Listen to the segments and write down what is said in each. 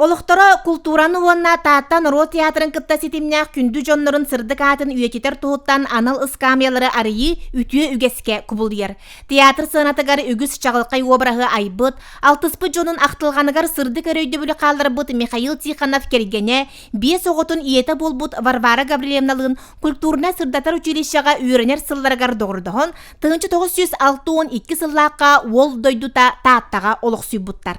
Олохторо култуураны уонна Таатта норуот театрын кытта ситимнээх күндү дьоннорун сырдык аатын үйэтитэр туһуттан анал ыскаамыйалары арыйыы үтүө үгэскэ кубулуйар. Театр сыанатыгар үгүс чаҕылхай уобараһы айбыт, алтыспыт дьонун ахтылҕаныгар сырдык эрэ өйдөбүлү хаалларбыт Михаил Тихонов кэргэнэ, биэс оҕотун ийэтэ буолбут Варвара Гаврильевналыын культурнай-сырдатар училищеҕа үөрэнэр сылларыгар доҕордоһон, 1962 сыллаахха уол дойдута Тааттаҕа олохсуйбуттар.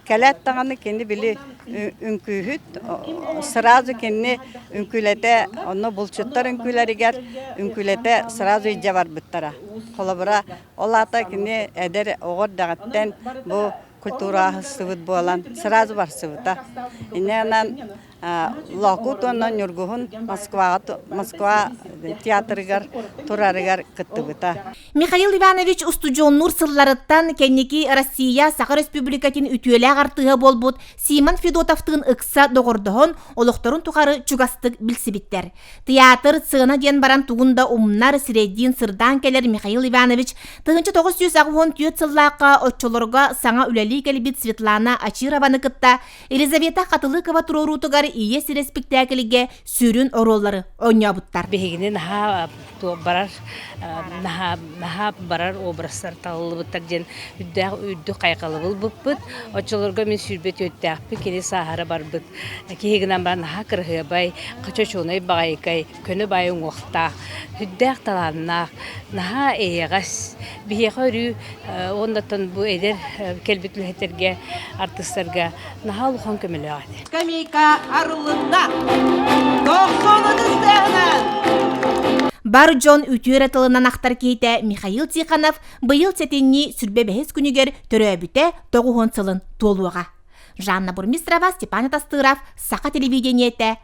Кэлээт даҕаны кини били үҥкүүһүт, сразу кинини үҥкүүлэтэ, онно булчуттар үҥкүүлэригэр үҥкүүлэтэ сразу илдьэ барбыттара. Холобура, ол аата кини эдэр оҕо эрдэҕиттэн бу культураһыстыбыт буолан сразу барсыбыта. Инньэ гынан Лоокуут уонна Ньургуһун Москваҕа Москва театрыгар турарыгар кыттыбыта. Михаил Иванович устудьуоннуур сылларыттан кэнники Россия Саха Республикатын үтүөлээх артыыһа буолбут Симон Федотовтыын ыкса доҕордоһон, олохторун тухары чугастык билсибиттэр. Театр, сцена диэн баран тугун да умнар, сирэйдиин сырдаан кэлэр Михаил Иванович 1984 сыллаахха оччолорго саҥа үлэлии кэлбит Светлана Очированы кытта Елизавета Хатылыкова туруоруутугар Ийэ сирэ спектакльгэ сүрүн оруоллары оонньообуттар. Биһигини наһаа барар наһаа наһаа барар образтар талыллыбыттар диэн үрдээх үрдүк хайҕалыбыл быппыт. Оччолорго мин 24-тээхпин, кини сааһара барбыт. Киһи гынан баран наһаа кыраһыабай, чочуонай баҕайыкай, көнө баай уҥуохтаах, үрдээх талааннаах, наһаа эйэҕэс. Биһиэхэ өрүү уоннаттан бу эдэр кэлбит үлэһиттэргэ, артыыстарга наһаа улахан көмөлөөх этэ. Скамейка арыллынна. Тохсун ытыстыаһынан! Бар дьон үтүө эрэ тылынан ахтар киһитэ Михаил Тихонов быйыл сэтинньи сүрбэ бэһис күнүгэр төрөөбүтэ 90 сылын туолуоҕа. Жанна Бурмистрова, Степан Атастыров, Саха телевидениетэ,